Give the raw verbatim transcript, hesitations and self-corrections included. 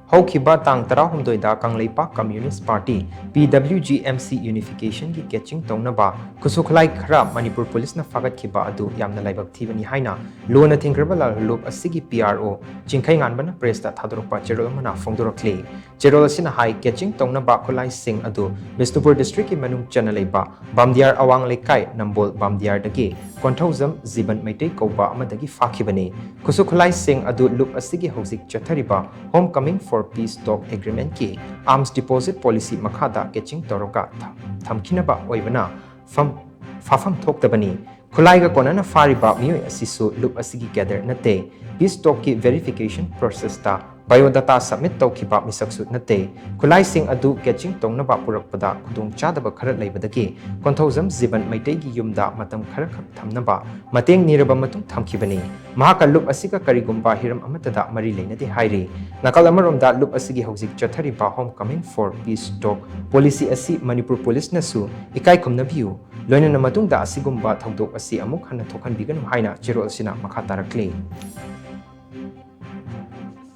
ꯍꯧꯈꯤꯕ ꯇꯥꯡ ꯇꯔꯥꯍꯨꯝꯗꯣꯏꯗ Kangleipak communist party, P W G M C, unification ꯒꯤ catching ꯇꯧꯅꯕ ꯈꯨꯠꯁꯨ ꯈꯨꯠꯂꯥꯏ ꯈꯔ ꯃꯅꯤꯄꯨꯔ ꯄꯨꯂꯤꯁꯅ ꯐꯥꯒꯠꯈꯤꯕ ꯑꯗꯨ ꯌꯥꯝꯅ ꯂꯥꯏꯕꯛ ꯊꯤꯕꯅꯤ ꯍꯥꯏꯅ ꯂꯨꯅ ꯊꯤꯡꯈ꯭ꯔꯕ ꯂꯥꯜꯍꯧꯂꯨꯞ ꯑꯁꯤꯒꯤ P R O ꯆꯤꯡꯈꯩꯉꯥꯟꯕꯅ press ꯇ ꯊꯥꯗꯣꯔꯛꯄ ꯆꯦꯔꯣꯜ ꯑꯃꯅ ꯐꯣꯡꯗꯣꯔꯛꯂꯤ꯫ ꯆꯦꯔꯣꯜ ꯑꯁꯤꯅ ꯍꯥꯏ, catching ꯇꯧꯅꯕ ꯈꯨꯠꯂꯥꯏꯁꯤꯡ ꯑꯗꯨ ꯕꯤꯁꯅꯨꯄꯨꯔ district ꯀꯤ ꯃꯅꯨꯡ ꯆꯟꯅ ꯂꯩꯕ ꯕꯥꯝꯗꯤꯌꯥꯔ ꯑꯋꯥꯡ ꯂꯩꯀꯥꯏ ꯅꯝꯕꯣꯜ ꯕꯥꯝꯗꯤꯌꯥꯔꯗꯒꯤ ꯀꯣꯟꯊꯧꯖꯝ ꯖꯤꯕꯟ ꯃꯩꯇꯩ ꯀꯧꯕ ꯑꯃꯗꯒꯤ ꯐꯥꯈꯤꯕꯅꯤ꯫ ꯈꯨꯠꯁꯨ ꯈꯨꯠꯂꯥꯏꯁꯤꯡ ꯑꯗꯨ ꯂꯨꯞ ꯑꯁꯤꯒꯤ ꯍꯧꯖꯤꯛ ꯆꯠꯊꯔꯤꯕ Homecoming for Peace Talk Agreement ꯀꯤ arms deposit policy ꯃꯈꯥꯗ catching ꯇꯧꯔꯒ ꯊꯝ-, ꯊꯝꯈꯤꯅꯕ ꯑꯣꯏꯕꯅ ꯐꯝ-, ꯐꯥꯐꯝ ꯊꯣꯛꯇꯕꯅꯤ꯫ ꯈꯨꯠꯂꯥꯏꯒ ꯀꯣꯟꯅꯅ ꯐꯥꯔꯤꯕ ꯃꯤꯑꯣꯏ ꯑꯁꯤꯁꯨ ꯂꯨꯞ ꯑꯁꯤꯒꯤ cadre ꯅꯠꯇꯦ꯫ Peace talk ꯀꯤ verification process ꯇ biodata submit ꯇꯧꯈꯤꯕ ꯃꯤꯁꯛꯁꯨ ꯅꯠꯇꯦ꯫ ꯈꯨꯠꯂꯥꯏꯁꯤꯡ ꯑꯗꯨ catching ꯇꯧꯅꯕ ꯄꯨꯔꯛꯄꯗ ꯈꯨꯗꯣꯡꯆꯥꯗꯕ ꯈꯔ ꯂꯩꯕꯗꯒꯤ ꯀꯣꯟꯊꯧꯖꯝ ꯖꯤꯕꯟ ꯃꯩꯇꯩꯒꯤ ꯌꯨꯝꯗ ꯃꯇꯝ ꯈꯔꯈꯛ ꯊꯝꯅꯕ ꯃꯇꯦꯡ ꯅꯤꯔꯕ ꯃꯇꯨꯡ ꯊꯝꯈꯤꯕꯅꯤ꯫ ꯃꯍꯥꯛꯀ ꯂꯨꯞ ꯑꯁꯤꯒ ꯀꯔꯤꯒꯨꯝꯕ ꯍꯤꯔꯝ ꯑꯃꯠꯇꯗ ꯃꯔꯤ ꯂꯩꯅꯗꯦ ꯍꯥꯏꯔꯤ꯫ ꯅꯥꯀꯜ ꯑꯃꯔꯣꯝꯗ, ꯂꯨꯞ ꯑꯁꯤꯒꯤ ꯍꯧꯖꯤꯛ ꯆꯠꯊꯔꯤꯕ Homecoming for Peace talk policy ꯑꯁꯤ ꯃꯅꯤꯄꯨꯔ ꯄꯨꯂꯤꯁꯅꯁꯨ ꯏꯀꯥꯏ ꯈꯨꯝꯅꯕꯤꯌꯨ, ꯂꯣꯏꯅꯅ ꯃꯇꯨꯡꯗ ꯑꯁꯤꯒꯨꯝꯕ ꯊꯧꯗꯣꯛ ꯑꯁꯤ ꯑꯃꯨꯛ ꯍꯟꯅ ꯊꯣꯛꯍꯟꯕꯤꯒꯅꯨ ꯍꯥꯏꯅ ꯆꯦꯔꯣꯜ ꯑꯁꯤꯅ ꯃꯈꯥ ꯇꯥꯔꯛꯂꯤ꯫